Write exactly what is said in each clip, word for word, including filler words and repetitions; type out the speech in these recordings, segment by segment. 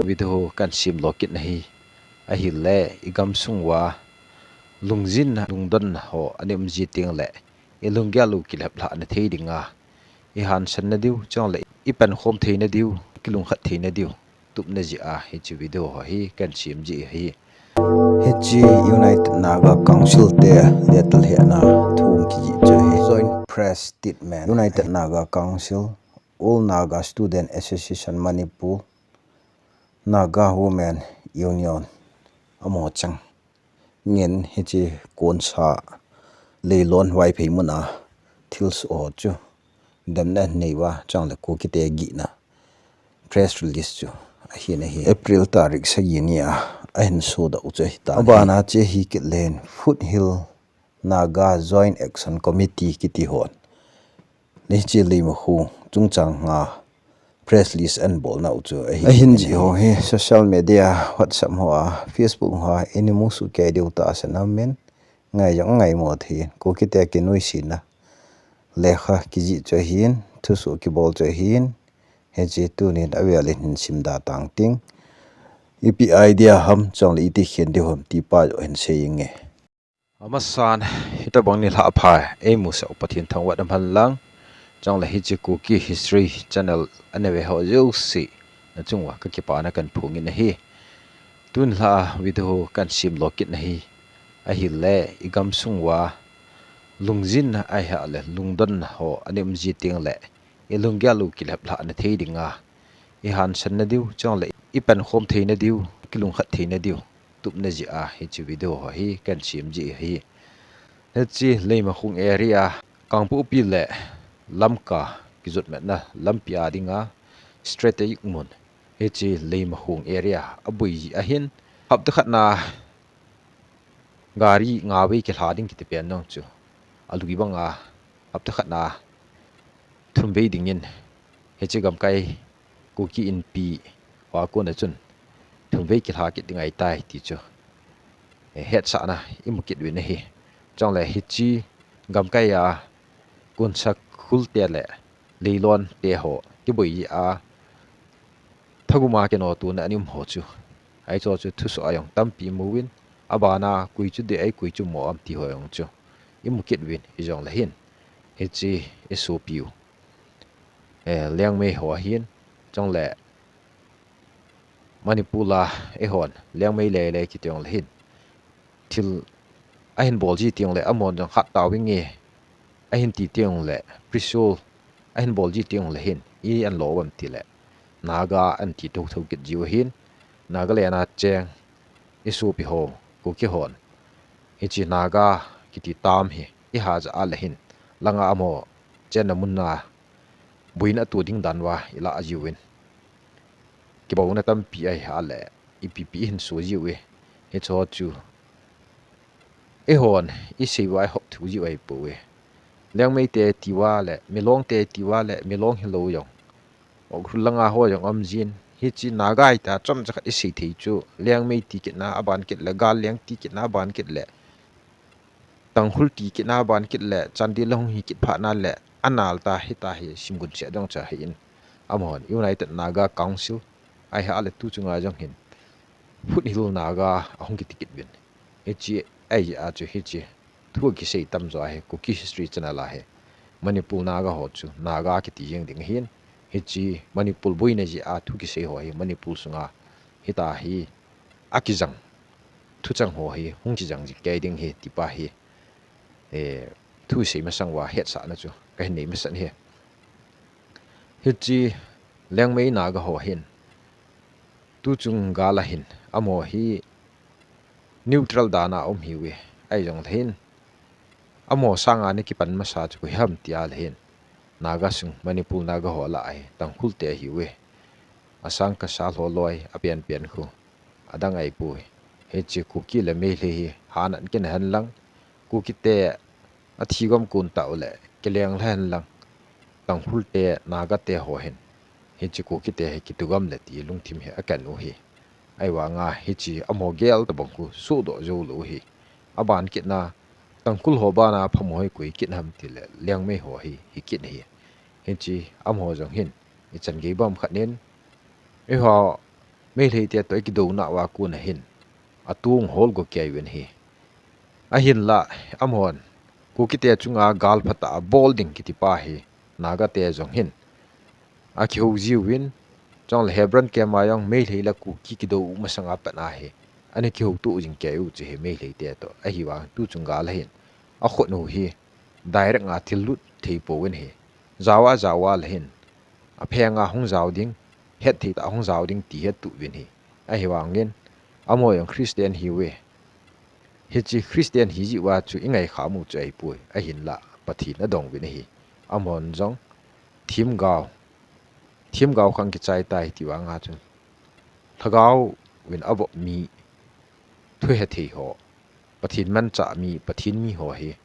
Video kan sem lo kit na hi ahile, i gamsung uva lungjin, lungdon ho ana um ji teng le, i lunggel u kilheplhah na thei dinga, i hansan na diu, chule i pankhom thei na diu, kilungkhat thei na diu tupna jeh a hiche video ho hi kan sem ji ahi. Hiche United Naga Council te letal hena thu kijih chu hi. Joint press statement. United Naga Council, All Naga Student Association Manipur, Naga Women Union, amaho chang ngen hiche Konsa Leilon Vaiphei muna thilsoh ho chu demna anei uva, chule Kukite gihna press release chu ahin ahi. April tarik sagi nia ahin sodoh u chu ahitan. Abana chu hi kit len Foothill Naga Joint Action Committee kiti hon hiche Leimakhong chungchang a press release abolna u chu ahi. Ahin jih ho hi social media, WhatsApp hoa, Facebook hoa, i mu soh kei diu tahsan aum in, ngai jong ngaimo thei in, Kukite kinuisatna lekha kijih chu ahin, thusoh kibol chu ahin, hiche tunin avel in hin sim da tang ting. Ipi idea ham, chule iti khen diu ham ti pa jong hin sei inge. Amasan, hitobang nilhah pha eimusah u Pathen thangvah umhen lang, chule hiche Kuki History Channel ana ve ho jouse nachung uva kakipana kahin phong in ahi. Tun nilhah video kan sem lo kit na hi ahile, i gamsung uva lungjin ahile lungdon ho ana um ji teng le, i lunggel u kilheplhah na thei dinga, i hansan na diu, chule i pankhom thei na diu, kilungkhat thei na diu tupna jeh a hiche video ho hi kan sem ji ahi. Hiche Leimakhong area, Kangpokpi le Lamka kijotmatna lampi a dinga strategic mun, hiche Leimakhong area aboi ji ahin, hapta khat na gari nga vei kilha ding kiti pen jong chu alui banga, hapta khat na thum vei dingin hiche gamkai Kuki Inpi hoa kona chun thum vei kilha kit ding ahitai ti chu, eh, hetsahna imu kit uvin ahi. Chule hiche gamkai a Konsa Khul te le Leilon te ho kiboi a, thagum a kinotona ana um ho chu, hiche ho chu thusoh a jong tampi imu uvin, abana koi chu dih ahi, koi chu mo ham ti ho jong chu imu kit uvin, ijong le hin hiche i sopi u, eh, Liangmei ho ahin, chule Manipur a eihon Liangmei lele kiti jong le hin, thil ahin bol ji teng le amahon jong hat tau vinge, ahin ti teng le, Prishul ahin bol ji teng le hin, i an lo uvam ti le, Naga an ti thotho kit jiu ahin, Nagaland a cheng i sopi ho, Kuki hon hiche Naga kiti term hi i ha jeh a le hin, langa amaho chenna mun a boina atoh ding dan uva i lah jiuvin, kiboina tampi ahi a le, ipi pi i hin so jiu e. Hiche ho chu eihon i sei uva i hop thei jiu ahi poi. Liangmei te ti uva le, Milong te ti uva le, Milong hilou jong, Ukhrul langa ho jong um jin. Hiche Naga hita chomcha khat i sei thei chu, Liangmei ti kit na, aban kit le Gal Liang ti kit na, aban kit le Tangkhul ti kit na, aban kit le Chandel hung hi kit phat na le, anal ta hita hi simgun se dong cha hi in, amahon United Naga Council ahi a le, tu chunga jong hin Foothill Naga ahung kiti kit uvin. Hiche ahi a chu hiche thu kisei tamjo ahi, Kuki History Channel a hi. Manipur Naga ho chu Naga kiti jeng ding ahin, hiche Manipur boina jeh a thu kisei ho hi Manipur sunga hita hi akijang thuchang ho hi hung kijang jing kei ding ahi ti pa hi, eh, thu sei masang uva hetsahna chu kahin nei masat ahi. Hiche Liangmei Naga ho hin tu chung gal a hin amaho hi neutral dan a um ahiuve. Ahi jong le hin, amaho sanga ana kipan masa chu koi ham ti a le hin, Naga sung, Manipur Naga ho lah a hi Tangkhul te ahiuve. Asang kasa lho loi, apen pen khu, adang ahipoi. Hiche Kuki le Meitei hi hahsat kit hen lang, Kuki te athi gam kon tau le, kileng lhen lang, Tangkhul te, Naga te ho hin hiche Kuki te hi kitu gam le ti lungthim hi akan u ahi. Ahivanga hiche amaho gel tabang khu sodoh jou lou ahi. Aban kit na, Tangkhul ho bana phamo hi koi kit ham ti le, Liangmei ho hi hi kit ahi. Hiche amaho jong hin ichan gei bang khat in, eiho Meitei te toh ikidou nauva kon ahin, atung hol go kei uvin ahi. Ahinlah, amahon Kuki te chunga gal phatah a bol ding kiti pa hi Naga te jong hin akihou jiuvin, chule Hebron camp a jong Meitei le Kuki kidou masanga pat ahi, ana kihouto jing kei u chu hi Meitei te toh. Ahivang tuchung gal ahin, akhut u hi direct a thil lut thei pouvin ahi. Jaova jaova le hin, aphenga hung jao ding, hetthei tah a hung jao ding ti hetto uvin ahi. Ahivangin, amaho jong Christian ahiuve. Hiche Christian hi jeh uva chu ingai kham u chu ahipoi, ahinlah Pathen adong uvin ahi. Amahon jong themgao, themgao khang kichai tai ti vanga chu, Lhagao uvin avop mi, thu hethei ho, Pathen manchah mi, Pathen mi ho hi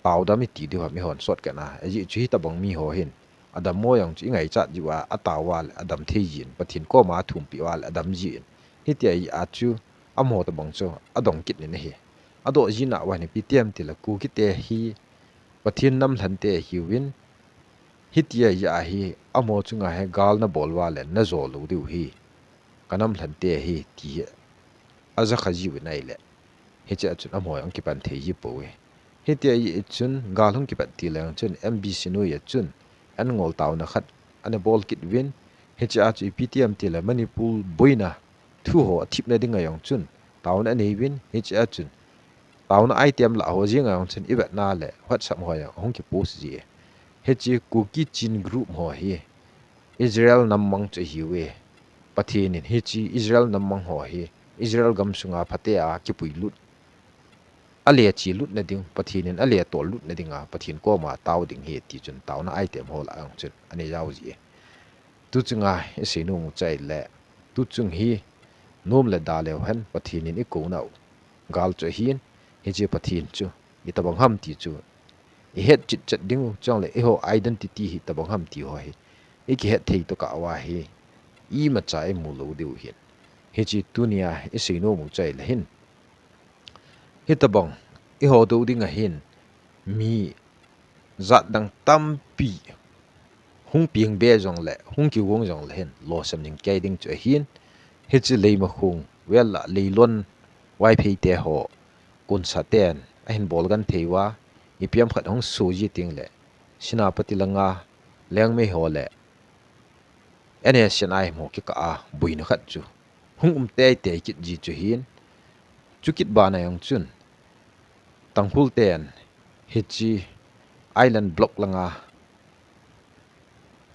taodam iti diu ham eihon shortcut a. Ajeh chu hitobang mi ho hin adammo jong chu ingaichat jeh uva, atao uva le adam thei jin, Pathen koma athumpeh uva le adam jin. Hitia jeh a chu amaho tobang chu adong kit in ahi. Adoh jina uva hin ipi ti ham tile, Kuki te hi Pathen namlhante ahiuvin, hitia jeh a hi amaho chunga hi gal nabol uva le najo lou diu ahi, kanamlhante ahi ti hi ajakha jiuvin ahile, hiche a chun amaho jong kipan thei ji pouve. Hitia jeh chun gal hung kipat til leng chun M B Shinoy a chun an ngol taona khat ana bol kit uvin, hiche a chu ipi ti ham tile Manipur boina thu ho athipna dinga jong chun taona anei uvin, hiche a chun taona item lah ho jeng a jong chun ivetna le WhatsApp ho jong ahung kipost ji e. Hiche Kuki Chin group ho hi Israel nammang chu ahiuve. Pathen in hiche Israel nammang ho hi Israel gamsunga phatea kipuilut, aleche lutna ding, Pathen in aletol lutna dinga Pathen koma tao ding ahi ti chun taona item ho lah a jong chun ana jao ji e. Tuchunga isei nom u chu ahile, tuchung hi nom le da leu hen Pathen in ikou nau gal chu ahin, hiche Pathen chu itobang ham ti chu ihet chitchet diu, chule eiho identity hi itobang ham ti ho hi ikihet thei tokah uva hi imacha imu lou diu ahin. Hiche tunia isei nom u chu ahile hin, hitobang ihodou ding ahin, mi jatdang tampi hung peng be jongle, hung kigong jongle hin losam jing kei ding chu ahin. Hiche Leimakhong vel a Leilon Vaiphei te ho, Konsa ten ahin bol genthei uva, ipi ham khat hung soh ji tengle Senapati langa Liangmai ho le N S C N I M ho kikah a boina khat chu hung um teitei kit ji chu ahin. Chukit bana jong chun Tangkhul ten hiche Island Block langa,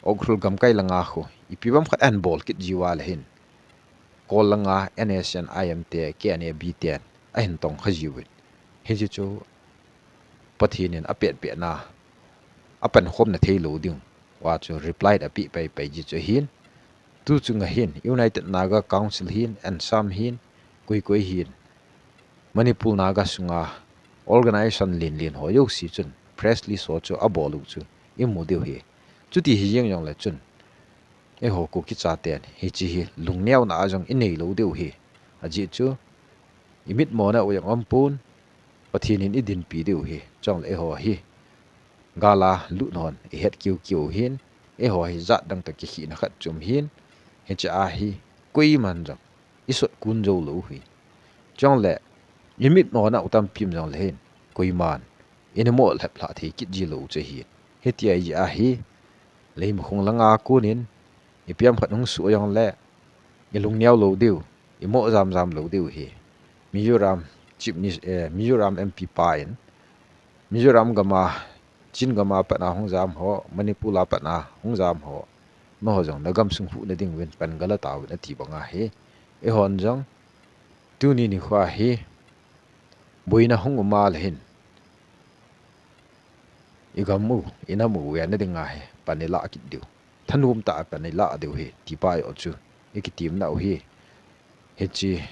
Ukhrul gamkai langa khu ipi bang khat ahin bol kit ji uva le hin, Kol langa N S C N I M te, K N A B ten ahin tongkha jiuvin, hiche chu Pathen in apetpetna, apankhomna theilou ding uva chu reply apeh paipai ji chu ahin. Tuchunga hin United Naga Council hin, ANSAM hin, koi koi hin, Manipur Naga sunga organization lenlen ho jouse chun press release ho chu abol u chu imu diu ahi. Chuti hijeng jongle chun, eiho Kuki chaten hiche hi lungneona a jong inei lou diu ahi. Ajeh chu imitmona u jong aumpon, Pathen in idinpi diu ahi. Chule eiho hi gal a lut hon ihet kiu kiu hin, eiho hi jatdang toh kikhehna khat chu um hin, hiche a hi koiman jong isot kun jou lou ahi. Chule imitmona u tampi um jongle hin, koiman ina mo lhep lhah thei kit ji lou chu ahin. Hitia jeh a hi Leimakhong langa konin ipi ham khat hung soh jongle ilungneo lou diu, imo jamjam lou diu ahi. Mizoram Chief Minis-, eh, Mizoram M P pa in Mizoram gama, Chin gama patna hung jam ho, Manipur a patna hung jam ho, amaho jong nagamsung huhna ding uvin pan gala tauvin ati banga hi, eihon jong tuni nikho hi boina hung um a le hin, igam u, inam u, vena dinga hi pan ilah kit diu, thanom tah a pan ilah diu ahi, ti pa joh chu ikitemna u ahi. Hiche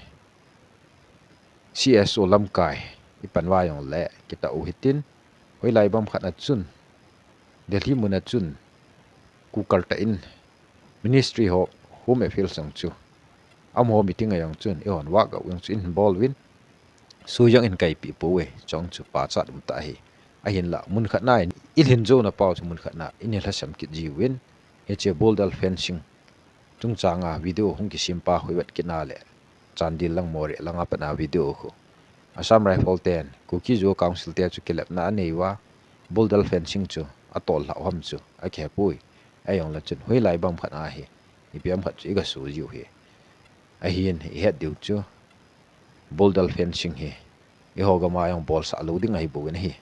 C S O lamkai ipan uva jongle kitah u hitin, hoilai bang khat a chun, Delhi mun a chun, kukal tah in Ministry of Home Affairs jong chu, amaho meeting a jong chun, eihon walkout jong chu ihin bol uvin, sui jong ihin kaipeh pouve, chujong chu pachat um tah ahi. Ahinlah, mun khat na in ilhin jouna pau chu mun khat na ihin lhasam kit jiuvin, hiche border fencing chungchanga video hung kisempa hoivet kit na le Chandel lang Moreh langa patna video khu Assam Rifle ten Kuki Zo Council te chu kilepna anei uva border fencing chu atol lhah u ham chu akihepoi. Ahijongle chun hoilai bang khat ahi, ipi ham khat chu iga sei jiu hi. Ahin ihet diu chu border fencing hi eiho gam a jong bolsah lou ding ahi bou in ahi.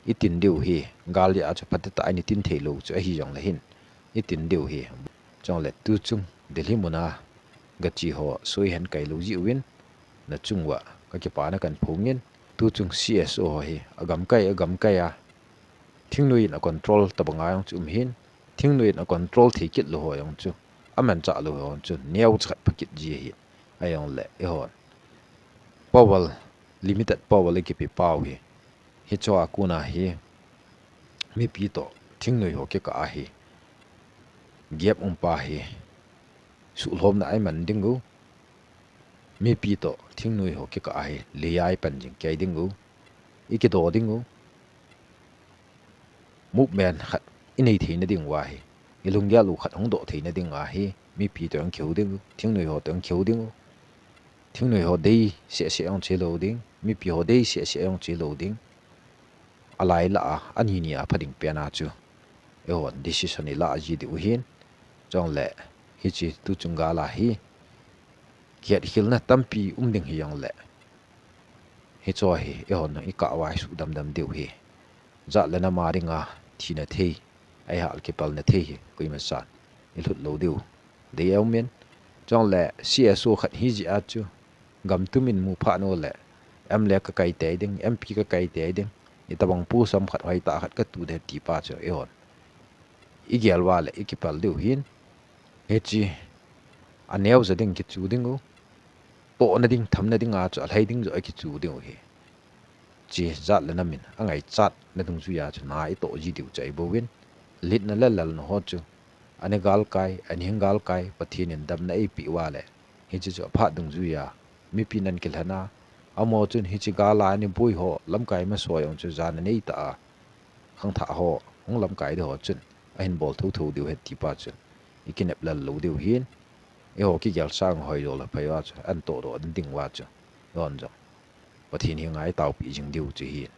Itin diu hi, gal jeh a chu phatecha a itin thei lou chu ahi jongle hin itin diu hi. Chule tuchung Delhi muna gache ho soi hen kai lou jiuvin, nachung uva kakipana kahin phong in, tuchung C S O ho hi agamkai agamkai a, thingnoi in acontrol tabanga jong chu um hin, thingnoi in acontrol thei kit lou ho jong chu, amanchah lou ho jong chu neocha khat pha kit ji ahi. Ahijongle eihon power, limited power ikipe pau hi, hichea kona hi mipi toh thingnoi ho kikah ahi, gap umpa hi suhlhomna iman diu, mipi toh thingnoi ho kikah ahi, lei a ipan jing kei diu, ikido diu, movement khat inei theina diuva hi, ilunggel u khat hung doh theina dinga hi, mipi toh jong kihou diu, thingnoi ho toh jong kihou diu, thingnoi ho dei sehseh jong che lou ding, mipi ho dei sehseh jong che lou ding. Alai lah a, ani ni a pha ding pen a chu eihon decision ilah ji diu hin. Chule hiche tuchung gal a hi kihetkhelna tampi um ding hijongle, hicheho hi eihon ikah uva isuhdam dam diu hi. Jat le nam a dinga thina thei, eihal kipalna thei hi koimasan ilhut lou diu dei aumin. Chule C S O khat hi jeh a chu gam tumin mu phat nau le M L A kakai tei ding, M P kakai tei ding, itobang post ham khat hoitah khat katu ding ti pa chu eihon igel uva le ikipal diu hin. Hiche aneo ja ding kichu diu, tohna ding, thamna dinga chu alhai ding joh a kichu diu hi. Hiche jat le nam in angaichatna dungjuia chu na itoh ji diu chu ahi bouvin, lhitna le lalna ho chu ana galkai, ana hing galkai, Pathen in damna eipeh uva le, hiche chu aphat dungjuia mipi nan kilhen a, amaho chun hiche gal a ana boi ho, lamkai masa ho jong chu jana neitah a khangthah ho, hung lamkai ding ho chun ahin bol thotho diu ahi ti pa chun ikinep lel lou diu hin. Eiho kigel sang hoi jou le phai uva chu, ahin tohdoh ding uva chu, eihon jong Pathen henga itaopi jing diu chu hin.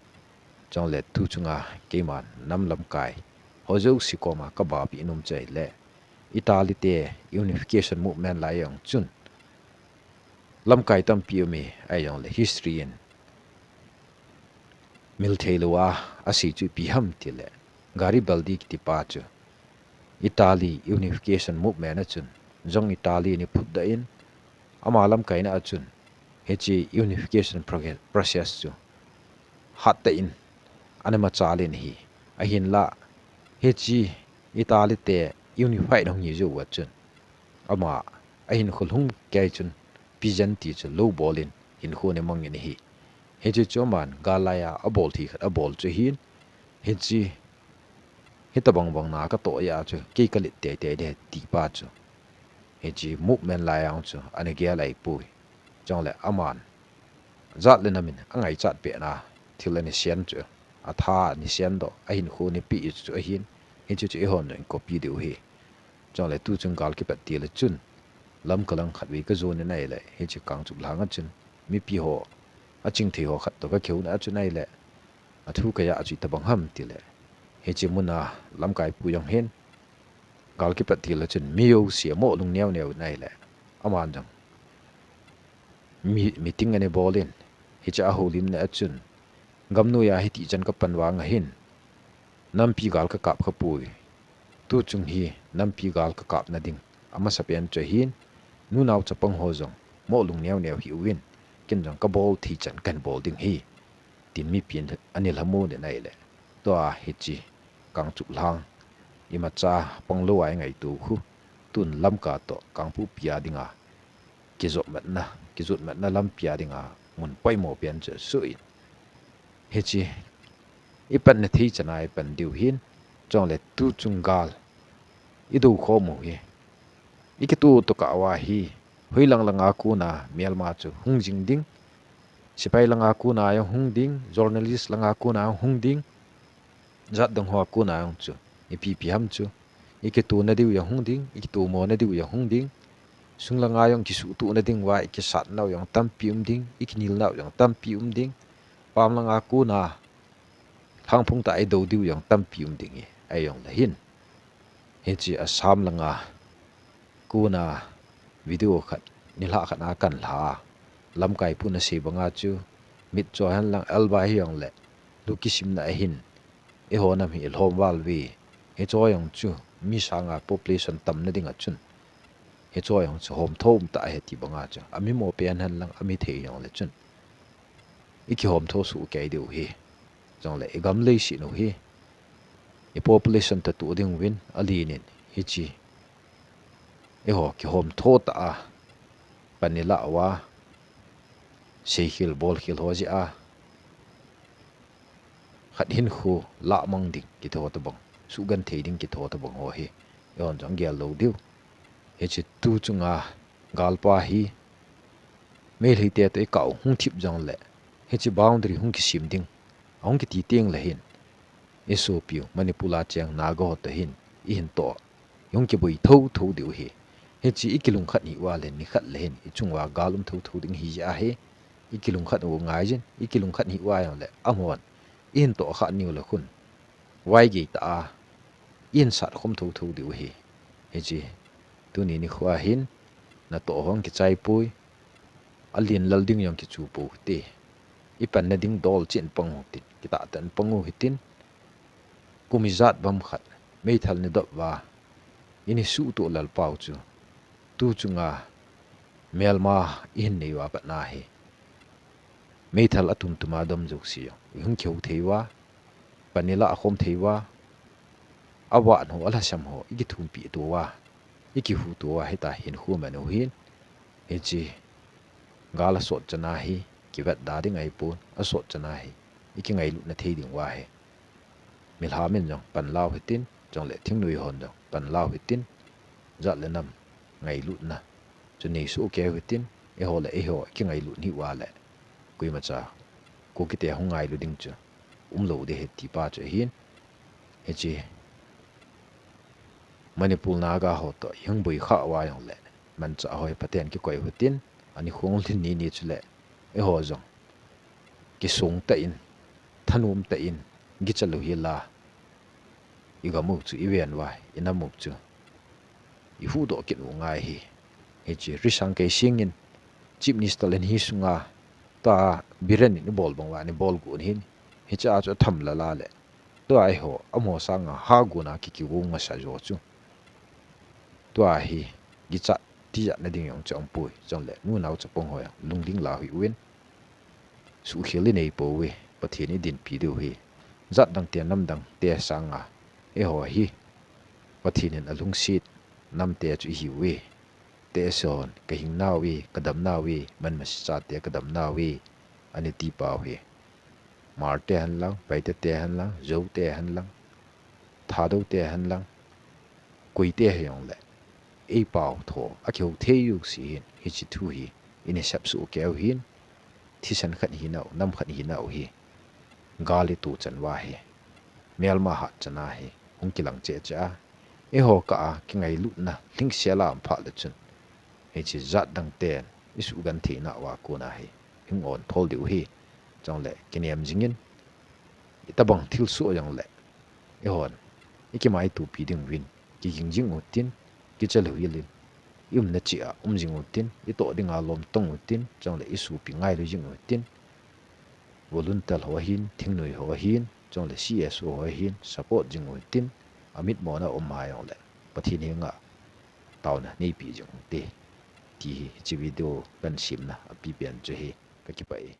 Chule tuchunga keiman nam lamkai ho jouse koma kabapeh nom chu ahile, Italy te unification movement lai jong chun lamkai tampi um e, ahijongle history in mil thei lou a asei chu ipi ham tile, Garibaldi kiti pa chu Italy unification movement a chun jong Italy in eiphutdoh in, ama lamkaina a chun hiche unification proge-, process chu hattah in ana machal in ahi. Ahinlah hiche Italy te unified hung hi jou uva chun ama ahinkho lhung kei chun peasant ti chu lou bol in hinkho ana mang in ahi. Hiche chu aman gal lai a abol thei khat abol chu ahin, hiche hitobang bang na katoh jeh a chu kei kalet teitei ding ahi ti pa chu hiche movement lai a chu ana gel ahipoi. Chule aman jat le nam in angaichat pehna thil ana sen chu, atha ana sendoh, ahinkho ana peh chu ahin, hiche chu eihon jong icopy diu ahi. Chule tuchung gal kipat til a chun Lamka lang khatvei kajon in ahile, hiche Kangchup lang a chun mipi ho, achingthei ho khat toh kakihouna a chun ahile, athu kaja chu itobang ham tile, hiche muna lamkaipu jong hin gal kipat til a chun mi jouse amoh lung neo neo in ahile, aman jong mi, meeting ana bol in, hiche a houlimna a chun, gamnoiya hitihchan kapan vang ahin, nampi gal kakap khapoi. Tuchung hi nampi gal kakapna ding amasapen chu ahin, nunao chapang ho jong moh lung neo neo hih uvin, ken jong kabol thei chan kahin bol ding ahi, tin mipin ana lhamon in ahile, tua hiche Kangchup lang imacha panglou a ingaito khu, tun Lamka toh Kangpokpi a dinga kijotmatna, kijotmatna lampi a dinga mun poimo pen chu asoh in, hiche ipanna thei chan a ipan diu ahin. Chule tuchung gal idou khom u hi, ikitoh toh kah uva hi, hoilang langa kona melma chu hung jing ding, sepai langa kona jong hung ding, journalist langa kona jong hung ding, jat dang hoa kona jong chu ipi ipi ham chu ikitona diu jong hung ding, ikitona diu jong hung ding. Sunglanga jong kisuhtuhna ding uva, ikisatnau jong tampi um ding, ikinilnau jong tampi um ding. Pamlanga kona, lhangphung tah a idou diu jong tampi um ding ahi, ahijongle hin. Hiche Assam langa kona video khat, nilhah khat a kanlha a, lamkai pun asei banga chu, Mitcho henlang, Alba hijongle, lu kisimna ahin, eiho nam hi ilhom val uve. Hicho jong chu, mi sanga population tamna dinga chun, hicho jong chu homtho umtah ahi ti banga chu, amimo pen henlang, ami thei jongle chun, ikihomtho soh kei diu ahi. Chule igam leiset u hi, ipopulation tah toh dinguvin alenin, hiche eiho kihomtho tah a pan ilah uva, seikhel bolkhel ho jeh a, khat hinkho lahmang ding kiti ho tobang, sugenthei ding kiti ho tobang ho hi eihon jong gel lou diu. Hiche tu chunga galpa hi Meiteite toh ikah u hung thip jongle, hiche boundary hung kisem ding, ahung kiti tengle hin, isopiu Manipur a cheng Naga ho toh hin, ihin toh, ihung kiboi thotho diu ahi. Hiche ikilungkhat hih uva le, nikhat le hin, ichung uva gal um thotho ding ahi jeh ahi. Ikilungkhat u ngaijin, ikilungkhat hih uva jongle, amahon ihin toh kha niu le khun, vaigei tah a ihin satkhom thotho diu ahi. Hiche tuni nikho a hin, natoh hung kichai poi, alen lal ding jong kichu pou hite. Ipanna ding dol chen pang u hitin, kitah tah in pang u hitin. Kum ijat bang khat, meithal nidop uva, ini suhtoh lal pau chu, tu chunga melma ihin nei uva pat ahi. Meithal atum tuma dom jouse jong ihung kihou thei uva, pan ilah khom thei uva, avat ho, alhasam ho ikithumpi to uva, ikihuto uva, hitia hinkho man u hin. Hiche gal asot chan a hi kivetda ding ahipon, asot chan a hi ikingailutna thei ding uva ahi. Milham in jong panla u hitin, chule thingnoi hon jong panla u hitin, jat le nam ngailutna chu nei soh kei u hitin, eiho le eiho ikingailut hih uva le, koimacha Kukite hung ngailu ding chu umlou ding ahi ti pa chu ahin. Hiche Manipur Naga ho toh ihung boi khah uva jongle, manchah ho hi phaten kikoi u hitin, ani khong lhin ni ni chule, eiho jong kisung tah in, thanom tah in, kicha lou hel a, igam u chu iven uva, inam u chu ihuhdoh kit u ngai ahi. Hiche Risang Keishing in Chief Minister in hi sunga, tua Biren in ibol bang uva, ani bol gon ahin, hiche a chu atham lal a le, tua eiho, amaho sanga ha gon a kikigong masa jo chu, tua hi kichat tijatna ding jong chu aumpoi, chule nu nao chapang ho jong lungling la u hih uvin, suhkhel inei pouve, Pathen idinpi diu ahi. Jat dangte, nam dangte sanga eiho hi Pathen in alungset namte chu ihiuve. Tehse hon, kahing nauve, kadam nauve, manmasi chate kadam nauve, ani ti pau ahi. Hmar te henlang, Paite te henlang, Zou te henlang, Thadou te henlang, koite hijongle, eipao tho akihou thei jouse hin hiche thu hi ini sepsuh kei u hin, thisan khat hinau, nam khat hinau hi gal ito chan uva hi, melma hat chan a hi hung kilang cheh cheh a, eiho kah a kingailutna lhingsel a um phat le chun, hiche jat dang ten isugenthei nauva kona hi hung on thol diu ahi. Chule kinem jingin, itobang thilsoh jongle, eihon ikimaitopi ding uvin, kiging jing utin, kicha lou hel in, iumna cheh a um jing utin, itoh dinga lom tong utin, chule isopi ngailu jing utin, volunteer ho ahin, thingnoi ho ahin, chule C S O ho ahin support jing utin, amitmona um a jongle Pathen henga taona neipeh jing ute, ti hi hiche video kahin semna apipen chu ahi. Kakipah e.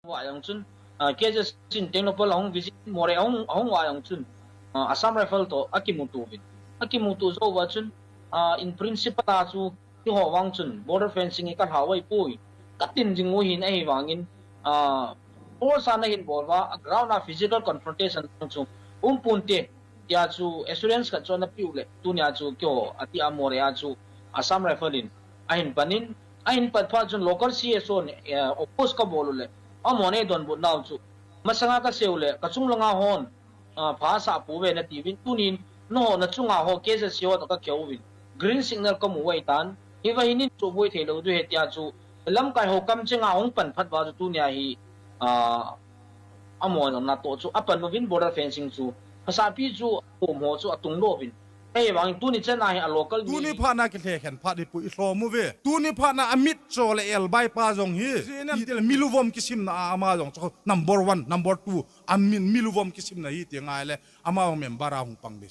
Uva jong chun, ah, K J C in Tengnoupal ahung visit, Moreh ahung, ahung uva jong chun, ah, Assam Rifle toh akimuto uvin. Akimuto jou uva chun, ah, in principle a chu, keiho vang chun border fencing hi kalha uva ahipoi, katin jing u ahin, ahivangin, ah, force a nahin bol uva, ground a physical confrontation chu um ponte, tia chu assurance khat chu anapeh u le, tunia chu keiho, atia Moreh a chu Assam Rifle in ahin panin, ahin pat phat chun local C S O in, eh, oppose kabol u le, amahon eidonbut nau chu, masanga kasei u le, kachung langa hon ah, pha sa pu ve nati uvin, tunin, no, na chunga ho, K Z C ho, to ka keu uvin. Green signal ka mu vai tan, hi va hi nin chu boi thei lo du he tia chu, lamkai ho kam chenga hung pan phat va chu tunia hi, ah, amo na to chu, a pan uvin border fencing chu, phasapi chu, pom ho chu, a tung lo uvin. Ei, vang tuni chena hi a local mi. Tuni phatna kilhekhen phat hi pu i lhom uve. Tuni phatna a mit cho le el bai pa jong hi. Jinem til miluvom kisimna a ama jong cho number one, number two. A min miluvom kisimna hi ti ngai le. Ama jong member a hung pang di.